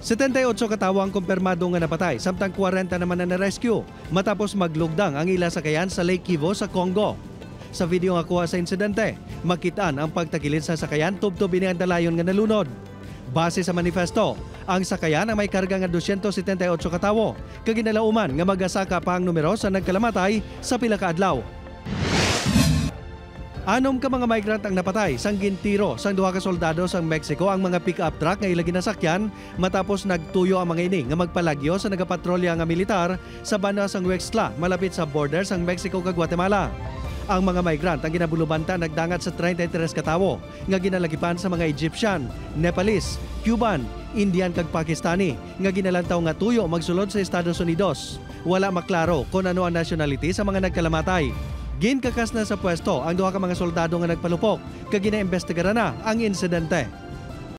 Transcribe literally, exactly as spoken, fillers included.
Setenta y ocho ka tawo ang kumpirmado nga napatay, samtang kwarenta naman ang na-rescue matapos maglugdang ang ila sakayan sa Lake Kivu sa Congo. Sa video nga kuha sa insidente, makit-an ang pagtagilid sa sakayan tubtob ini ang dalayon nga nalunod. Base sa manifesto, ang sakayan ang may karga nga dosyentos setenta y ocho ka tawo, kag ginalauman nga magasaka pa ang numero sa nagkalamatay sa pila ka adlaw. Anom ka mga migrant ang napatay sang gintiro sang duha ka soldado sang Mexico ang mga pick-up truck nga ila ginasakyan matapos nagtuyo ang mga ini nga magpalagyo sa nagapatrolya nga militar sa banwa sang Huixtla, malapit sa border sang Mexico kag Guatemala. Ang mga migrant ang ginabulubanta nagdangat sa treinta y tres ka tawo nga ginalagipan sa mga Egyptian, Nepalese, Cuban, Indian kag Pakistani nga ginalantaw nga tuyo magsulod sa Estados Unidos. Wala maklaro kon ano ang nationality sa mga nagkalamatay. Ginkakas na sa pwesto ang duha ka mga soldado nga nagpalupok kag ginaimbestigaran na ang insidente.